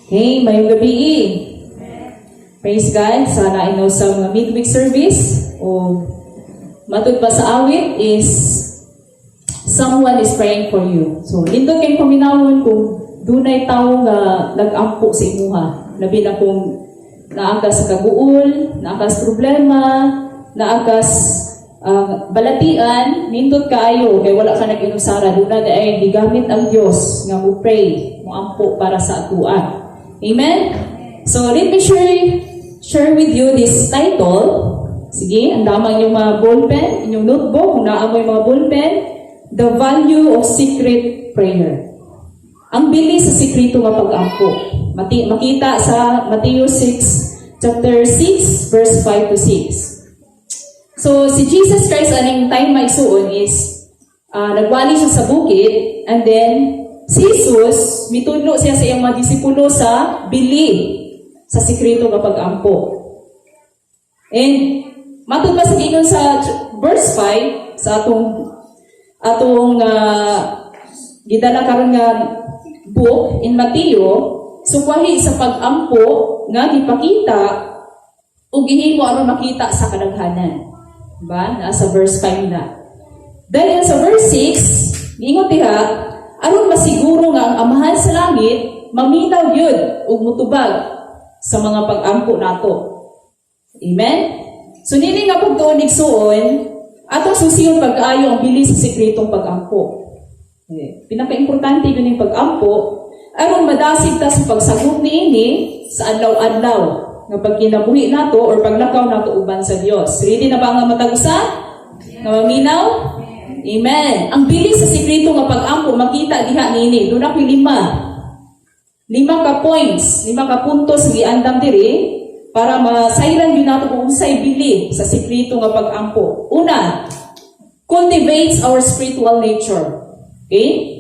Okay, maayong gabii. Praise God sa nainaw sa mga midweek service o matud pa sa awit is someone is praying for you. So, nindot kayong paminawon kung dunay tawo nga nag-ampo sa imuha. Labi na kung naa ka sa kaguol, naa ka sa problema, naa ka sa balatian, nindot kaayo kay wala ka nag-inusara. Duna ay gigamit ang Dios nga mo pray, mo ampo para sa atoa. Amen? So, let me share with you this title. Sige, andama inyong mga ballpen, inyong notebook, kung naa moy mga ballpen, "The Value of Secret Prayer." Ang bili sa sikreto nga pag-ampo. Makita sa Matthew 6, chapter 6, verse 5 to 6. So, si Jesus Christ aning time, mga igsuon, is nagwali siya sa bukid and then si Jesus, mitudlo siya sa iyang mga disipulo sa bili sa sikreto nga pag-ampo. And matud pa sa giingon sa verse 5 sa atong gidala karon nga book in Mateo, sukwahi sa pag-ampo nga gipakita ug gihimo aron makita sa kadaghanan. Diba? Nasa verse 5 na. Dahil sa verse 6, giingon diha, aron masiguro nga ang Amahan sa langit maminaw gyud ug mutubag sa mga pag-ampo nato. Amen? So nini nga pagtuon, igsuon, atong susiyon pag-ayo ang bili sa sekretong pag-ampo. Eh, pinaka-importante yun yung pag-ampo aron madasig ta sa pagsagop niini sa adlaw-adlaw nga pagkinabuhi nato or paglakaw nato uban sa Dios. Ready na ba nga matag usa? Nga maminaw? Amen. Ang bili sa sekreto nga pag-ampo makita diha niini. Duna ko'y lima. Lima ka points, lima ka puntos nga giandam diri para masayran gyud nato kung unsay bili sa sekreto nga pag-ampo. Una, cultivates our spiritual nature. Okay?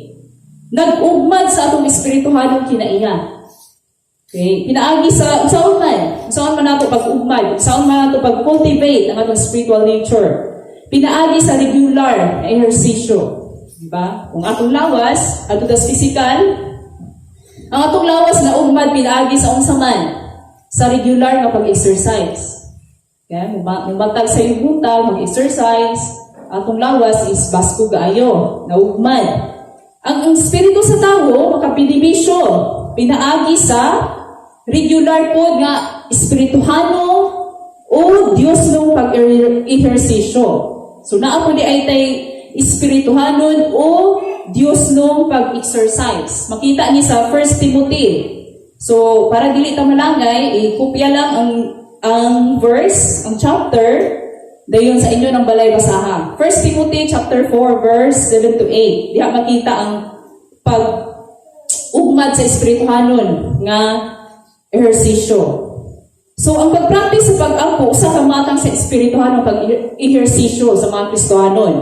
Nag-ugmad sa atong espirituhanong kinaiya. Okay? Pinaagi sa unsaon man, unsaon man nato pag-ugmad, unsaon man nato pag-cultivate ang atong spiritual nature. Pinaagi sa regular na ehersisyo. Diba? Kung atong lawas, ato tas physical, ang atong lawas na ugmad pinaagi sa unsa man, sa regular nga pag-exercise. Okay? Mumatag sa iyong buntag, mag-exercise, atong lawas is basko kaayo, naugmad. Ang espiritu sa tao makabenepisyo pinaagi sa regular po nga espirituhano o Diyos nung pag-ehersisyo. So naa po di ay tay espirituhanon o Diyos nung pag-exercise. Makita ni sa 1 Timothy. So para dili ta malangay, i-kopya lang ang verse, ang chapter, dayon sa inyo ng balay basaha. 1 Timothy chapter 4 verse 7 to 8. Diha makita ang pag ugmad sa espirituhanon nga ehersisyo. So ang pag-practice sa pag-ampo usa ka matang sa espirituhanon pag-ehersisyo sa mga Kristohanon.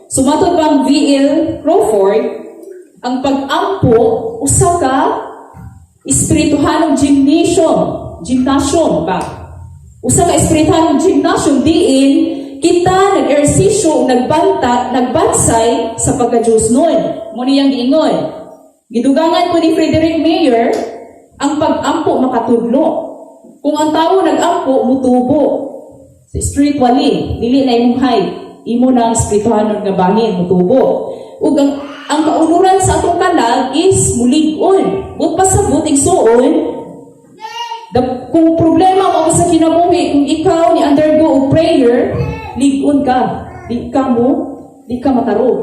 So matod pang V.L. Crawford, ang pag-ampo usa ka espirituhanong gymnasium, gymnasium ba? Usa ka espirituhanong gymnasium diin kita nag-ehersisyo ug nagbanta, nagbansay sa pagka-Diyos nun. Mao niyang giingon. Gidugangan po ni Frederick Mayer, ang pag-ampo makatudlo. Kung ang tao nag-ampo, mutubo. Spiritually, dili na imong height. Imo na ang espirituhanon nga bahin, mutubo. Ug ang kaunuran sa atong kalag is mulig-on. But pasabot, igsuon, kung problema mo sa kinabuhi, kung ikaw ni undergo og prayer, lig-on ka. Di ka matarog.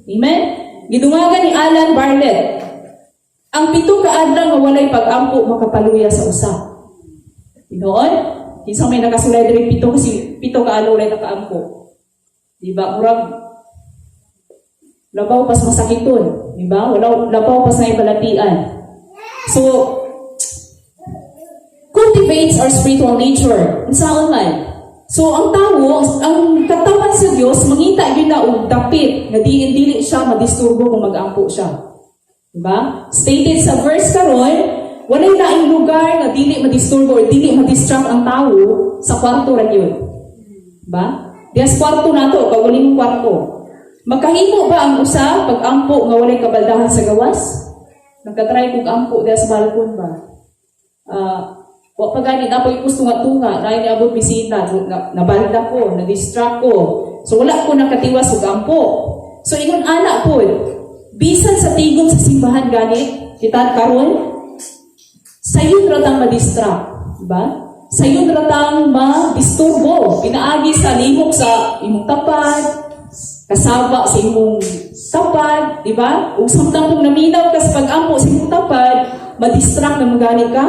Amen? Gidungagan ni Alan Barlett, ang 7 ka adlaw nga walay pag-ampo makapaluya sa usa. Tinuod? Kinsa may nakasulay diri 7 kasi 7 ka adlaw walay nakaampo? Di ba? Murag labaw pas masakiton, di ba? Wala labaw pas na balatian. So cultivates our spiritual nature. Unsaon man? So ang tawo, ang katawan sa Dios mangita gyud na og dapit nga diin dili siya madisturbo kung mag-ampo siya. Diba? Stated sa verse karon, walay laing lugar nga dili madisturbo or dili madistract ang tawo sa kwarto ra gyud. Diba? Diya sa kwarto nato, kaugalingong kwarto. Makahimo ba ang usa pag-ampo nga walay kabaldahan sa gawas? Nagka-try kog ampo diya sa balkon ba? Wa pa gani na gusto nga tunga, na niabot bisita, so, nabalda ko, na-distract ko. So wala ko nakatiwas og ampo. So ingon ana pod, bisan sa tigom sa simbahan gani, kita karon, sayon ra tang ma-distract, di ba? Sayon ra tang ma-disturbo, pinaagi sa lihok sa imong tapad, kasaba sa imong tapad, di ba? Ug samtang kung naminaw ka sa pag-ampo sa imong tapad, ma-distract na mo gani ka,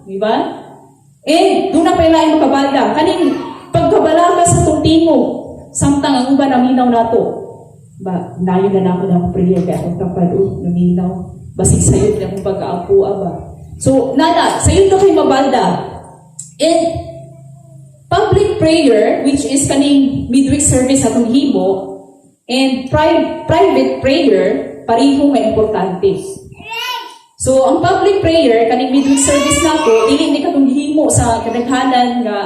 di ba? Eh, duna pa laing makabalda. Kaning pagkabala ka sa atong tingog, samtang ang uban naminaw nato. Ba, nayo na nako na akong prayer kay akong tapad, oh, naminaw. Basig sayod na akong pag-aampo, aba. So, nana, sayod na kay mabalda. And public prayer, which is kaning midweek service atong himo, and private prayer, pareho nga importante. So, ang public prayer, kaning midweek service nato, dili ni katong gihimo sa kadaghanan nga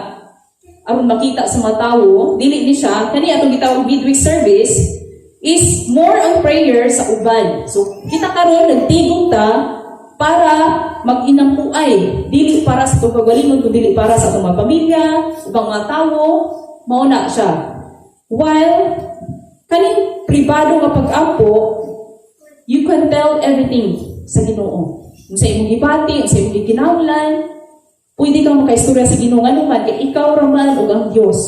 aron makita sa mga tawo, dili ni siya, kani atong gitawag midweek service, is more ang prayer sa uban. So, kita karon nagtigom ta para mag-inampuay, dili para sa atong kagalingon, kundi dili para sa atong mga pamilya, ubang mga tawo, mao na siya. While kaning pribado nga pag-ampo, you can tell everything sa Ginoo. Kung sa imong gibati, kung sa imong gikinahanglan, pwede kang makaistorya sa Ginoo ngano man kay ikaw ra man ug ang Dios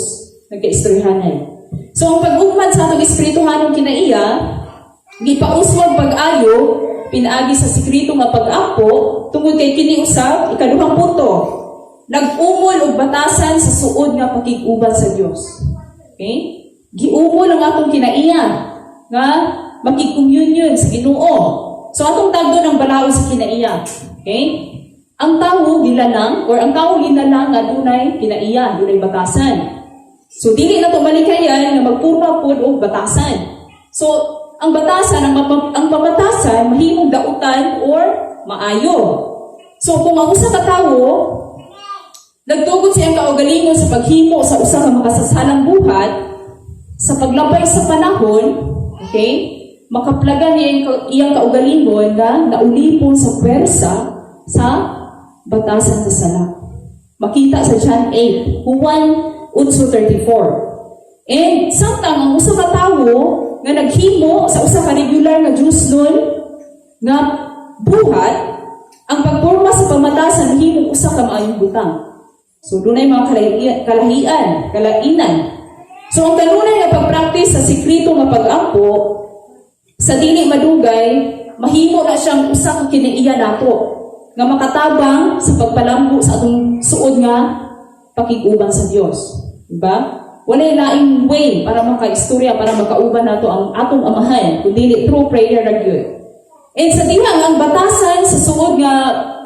nagkaistoryahanay. So ang pag-ugmad sa atong espirituhanong kinaiya, gipauswag pag-ayo pinaagi sa sekreto nga pag-ampo tungod kay kini usab, ikaduhang punto, nag-umol og batasan sa suod nga pakig-uban sa Dios. Okay? Giumol ang atong kinaiya nga makig-communion sa Ginoo. So atong tagdon ang balaod sa kinaiya. Okay? Ang tawo gilalang or ang tawo ginalang nga dunay kinaiya, dunay batasan. So dili na to malikayan nga magpurma pod og batasan. So ang batasan, ang pamatasan mahimong dautan or maayo. So kung ang usa ka tawo nagtugot siyang kaugalingon sa paghimo sa usa ka makasasalang buhat, sa paglabay sa panahon, okay, makaplagan niya iyang kaugalingon nga naulipon sa pwersa sa batasan sa sala. Makita sa John 8, Juan 8:34. And samtang ang usa ka tawo nga naghimo sa usa ka regular nga Diyosnon nga buhat, ang pagporma sa pamatasan mahimong usa ka maayong butang. So dunay mga kalahian, kalainan. So ang kanunay nga pagpractice sa sekreto nga pag-ampo sa dili madugay, mahimo na siyang usa ka kinaiya nato nga makatabang sa pagpalambo sa atong suod nga pakig-uban sa Dios. Diba? Walay laing way para makaistorya, para makauban nato ang atong Amahan, kundi through prayer ra gyud. And sa diha nga ang batasan sa suod nga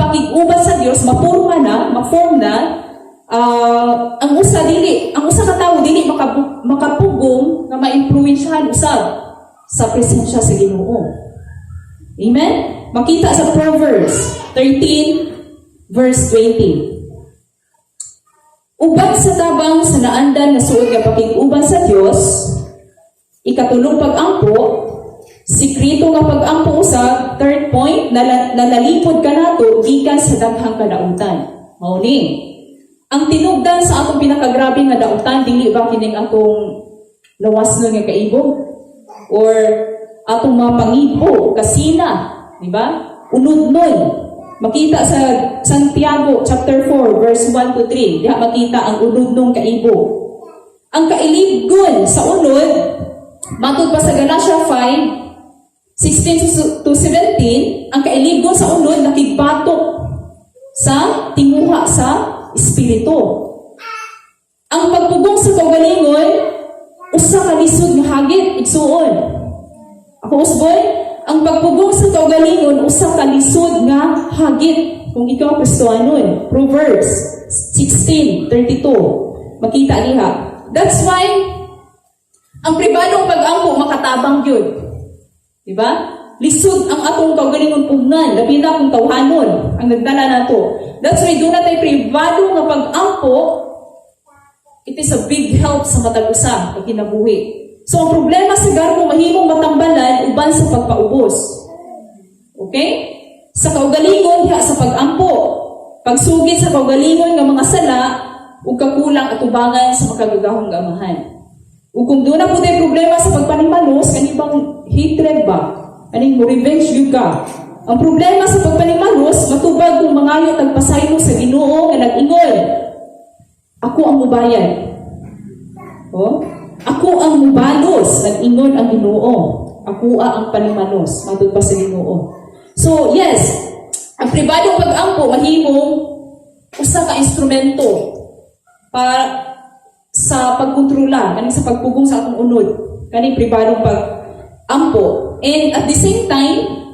pakig-uban sa Dios mapurma na, ma-form na, ang usa ka tawo dili makapugong nga maimpluwensyahan usab sa presensya sa Ginoo. Amen? Makita sa Proverbs 13 verse 20. Uban sa tabang sa naandan nga suod nga pakig-uban sa Dios, ikatulong pag-ampo, sikreto nga pag-ampo usab, third point, nanalipod ka nato gikan sa daghang kadautan. Mao ni. Ang tinugdan sa atong pinakagrabe nga dautan, dili ba kining atong lawas nun nga kaibog? Or atong mga pangibo, kasina, di ba? Unod nun. Makita sa Santiago chapter 4 verse 1 to 3, diha makita ang unod nung kaibo. Ang kailibgon sa unod, matud pa sa Galatia 5, 16 to 17, ang kailibgon sa unod nakigbatok sa tinguha sa espiritu. Ang pagpugong sa kaugalingon, usa ka lisod nga hagit, igsuon. Ako usbon, ang pagpugong sa kaugalingon, usa ka lisod nga hagit kung ikaw Kristohanon. Proverbs 16:32. Makita diha. That's why ang pribadong pag-ampo makatabang gyud. Diba? Lisod ang atong kaugalingon pugnan, labi na kung tawhanon ang nagdala nato. That's why duna tay pribado nga pag-ampo, it is a big help sa matag usa pag kinabuhi. So ang problema sa garbo mahimong matambalan uban sa pagpaubos. Okay? Sa kaugalingon diha sa pag-ampo. Pagsugid sa kaugalingon nga mga sala ug kakulang atubangan sa makagagahong Amahan. Ug kung duna po tay problema sa pagpanimalos, kani bang hatred ba? Kaning mo revenge gyud ka. Ang problema sa pagpanimalos, matubag kung mangayo tag pasaylo sa Ginoo nga nag-ingon, "Ako ang mubayad." Oh? "Ako ang mubalos," nag-ingon ang Ginoo. "Ako ang panimalos," matod pa sa Ginoo. So, yes, ang pribadong pag-ampo mahimong usa ka instrumento para sa pagkontrola, kaning sa pagpugong sa atong unod, kaning pribadong pag-ampo. And at the same time,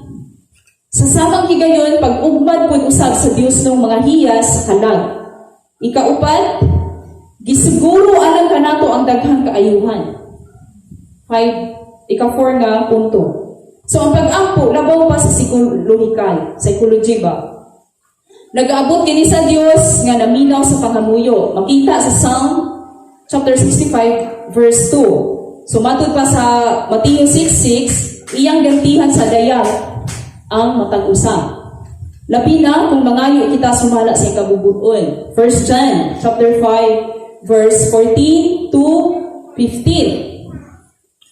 sa samang higayon, pag-ugmad pud usab sa Dios ng mga hiyas sa kalag. Ikaupat, gisiguro alang kanato ang daghang kaayuhan. Five, ika-four nga punto. So ang pag-ampo, labaw pa sa psychological, psychology ba? Nag-aabot kini sa Dios nga naminaw sa pangamuyo. Makita sa Psalm chapter 65 verse 2. So matud pa sa Matthew 6:6, iyang gantihan sa dayat ang matag usa. Labi na kung mangayo kita sumala sa ikabubuton. 1 John chapter 5 verse 14 to 15.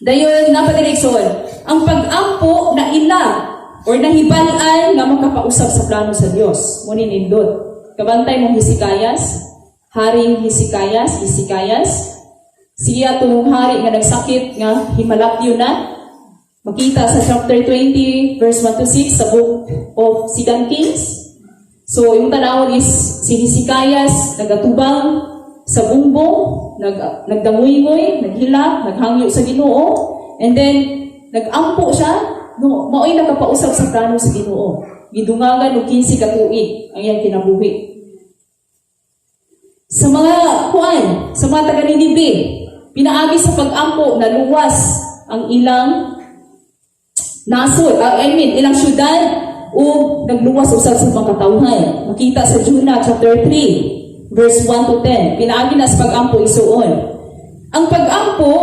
Dayon napadireksyon, ang pag-ampo na ila or nahibal-an nga makapausab sa plano sa Dios. Muni nindot. Kabantay mong Hezekias, Haring Hezekias, Hezekias, siya tong hari nga nagsakit nga himalakyo na. Makita sa chapter 20 verse 1 to 6 sa Book of Second Kings. So, yung tanawon is si Hezekias nagatubang sa bumbong, nagdanguyngoy, naghilak, naghangyo sa Ginoo, and then nagampo siya, no, mao'y nakapausab sa plano sa Ginoo. Gidungagan og 15 ka tuig ang iyang kinabuhi. Sa mga kuan, sa mga taga Ninibe, pinaagi sa pag-ampo, naluwas ang ilang nasod, I mean, ilang syudad o nagluwas usab sa mga katawhan. Makita sa Jonah chapter 3, verse 1 to 10. Pinaagi na sa pag-ampo, isuon. Ang pag-ampo,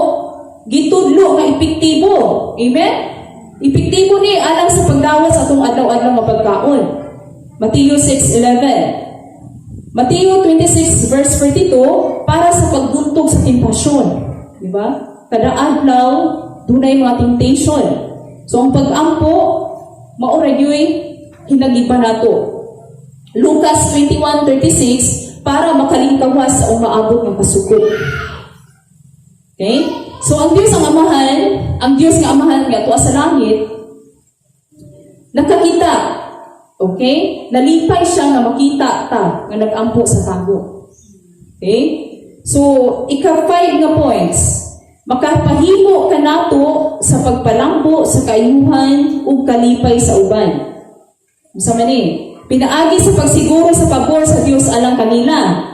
gitudlo nga epektibo. Amen? Epektibo ni alang sa pagdawat sa atong adlaw-adlaw nga pagkaon. Matthew 6:11. Matthew 26 verse 42, para sa pagbuntog sa tentasyon, di ba? Kada adlaw dunay mga temptation. So ang pag-ampo mao ra gyuy hinagiba nato. Lucas 21:36, para makalingkawas sa umaabot ng pasukot. Okay? So ang Dios ang Amahan, ang Dios nga Amahan nga tuwa sa langit, nakakita. Okay? Nalipay siya nga makita ta nga nag-ampo sa tago. Okay? So, ika-five nga points. Makapahimo kanato sa pagpalambo sa kaayuhan ug kalipay sa uban. Unsa man ni? Pinaagi sa pagsiguro sa pabor sa Dios alang kanila.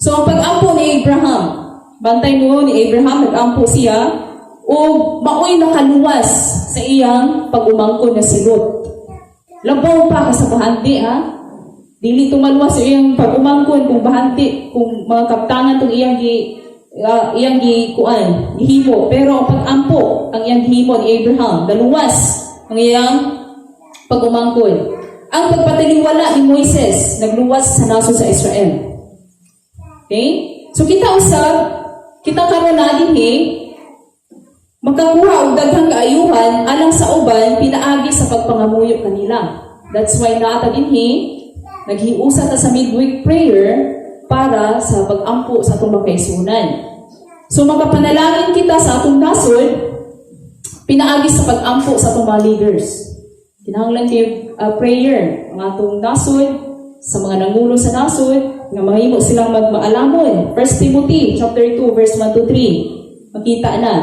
So ang pag-ampo ni Abraham, bantay mo ni Abraham, nag-ampo siya ug maoy nakaluwas sa iyang pag-umangkon na si Lot. Labaw pa ka sa bahandi, ha. Dili tumaluwas sa iyang pag-umangkon kung bahandi, kung mga kaptangan tong iyang gi kuan, gihimo. Pero ang pag-ampo ang iyang gihimo ni Abraham, naluwas ang iyang pag-umangkon. Ang pagpataliwala ni Moises, nagluwas sa nasod sa Israel. Okay? So kita usab, kita karon na dinhi makakuha og daghang kaayuhan alang sa uban pinaagi sa pagpangamuyo kanila. That's why naa ta dinhi, naghiusa ta sa midweek prayer para sa pag-ampo sa atong makaigsuonan. So makapanalangin kita sa atong nasod pinaagi sa pag-ampo sa atong mga leaders. Kinahanglan kay prayer ang atong nasod sa mga nangulo sa nasod nga mahimo silang magmaalamon. 1 Timothy chapter 2 verse 1 to 3. Makita na.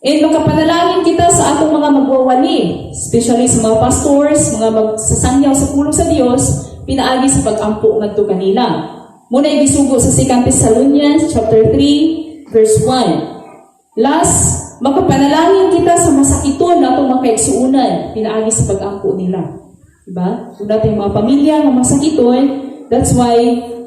And makapanalangin kita sa atong mga magwawali, especially sa mga pastors, mga magsasangyaw sa pulong sa Dios, pinaagi sa pag-ampo ngadto kanila. Muna gisugo sa 2 Thessalonians chapter 3 verse 1. Last, makapanalangin kita sa masakiton na atong mga kaigsuonan, pinaagi sa pag-ampo nila. Diba? Kung natin mga pamilya nga masakiton, that's why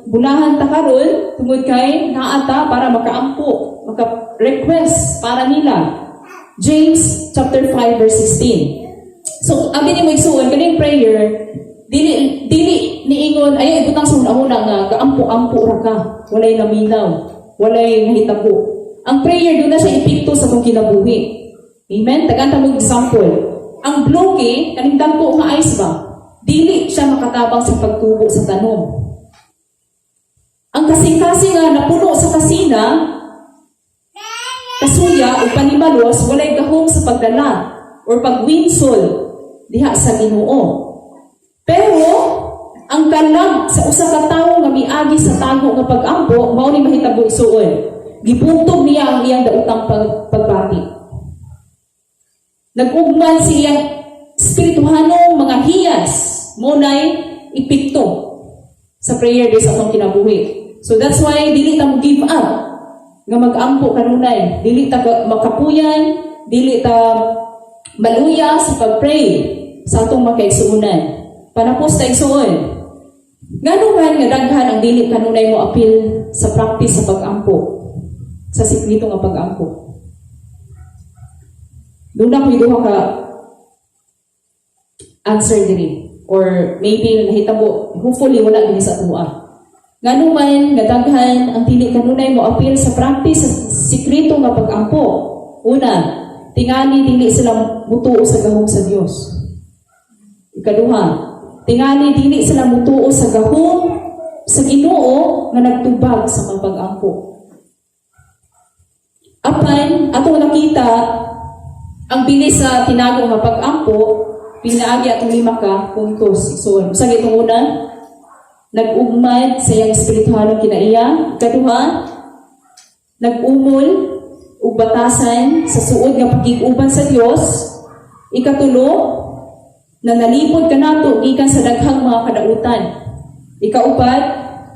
bulahan ta karon tungod kay naa ta para makaampo, maka-request para nila. James chapter 5 verse 16. So, abi nimo, igsuon, kaning prayer dili dili niingon ay ibutang sa una-una nga gaampo-ampo ra ka, walay naminaw, walay nahitabo. Ang prayer, duna siya epekto sa atong kinabuhi. Amen? Tagaan ta mo example. Ang bloke, kaning dagko nga ice ba? Dili siya makatabang sa pagtubo sa tanom. Ang kasing-kasing nga napuno sa kasina, kasuya o panimalos, walay gahom sa pagdala or pagwinsol diha sa Ginoo. Pero ang kalag sa usa ka tawo nga miagi sa tago nga pag-ampo, mao ni mahitabo, igsuon. Gipuntog niya ang iyang daotang pagbati. Nag-ugman sa iyang espirituhanong mga hiyas, mao nay epekto sa prayer sa atong kinabuhi. So that's why dili ta mo give up nga mag-ampo kanunay. Dili ta makapuyan, dili ta maluya sa pag-pray sa atong mga kaigsuonan. Panapos ta, igsuon. Ngano man nga daghan ang dili kanunay mo apil sa practice sa pag-ampo, sa sikreto nga pag-ampo? Duna ko'y duha ka answer diri or maybe nahitabo, hopefully wala dinhi sa atoa. Ngano man nga daghan ang dili kanunay mo apil sa practice sa sikreto nga pag-ampo? Una, tingali dili sila mutuo sa gahom sa Dios. Ikaduha, tingali dili sila mutuo sa gahom sa Ginoo nga nagtubag sa mga pag-ampo. Apan atong nakita ang bilis sa tinago nga pag-ampo pinaagi atong lima ka puntos. So, sa itong una, nag-ugmad sa iyang espirituhanong kinaiya. Ikaduha, nag-umol ug batasan sa suod nga pakig-uban sa Dios. Ikatulo, na nalipod kanato gikan sa daghang mga kadautan. Ikaupat,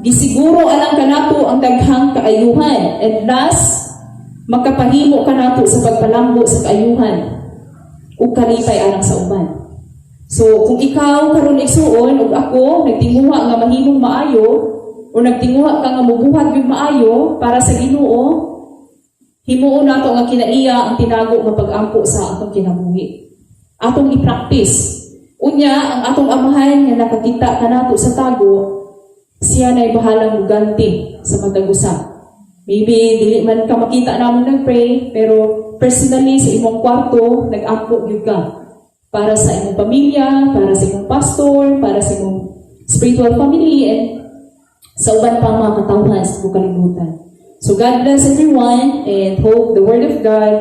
gisiguro alang kanato ang daghang kaayuhan. And last, makapahimo kanato sa pagpalambo sa kaayuhan ug kalipay alang sa uban. So, kung ikaw karon, igsuon, ug ako nagtinguha nga mahimong maayo o nagtinguha ka nga mubuhat yung maayo para sa Ginoo, himuon nato nga kinaiya ang tinago nga pag-ampo sa atong kinabuhi. Atong i-practice. Unya, ang atong Amahan nga nakakita kanato sa tago, siya na'y bahalang muganti sa matag usa. Maybe dili man ka makita namon nag-pray, pero personally sa imong kwarto, nag-ampo gyud ka para sa imong pamilya, para sa imong pastor, para sa imong spiritual family, and sa uban pa mga katawhan sa buong kalibutan. So God bless everyone and hope the Word of God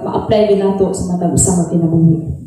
ma-apply din nato sa matag usa nga kinabuhi.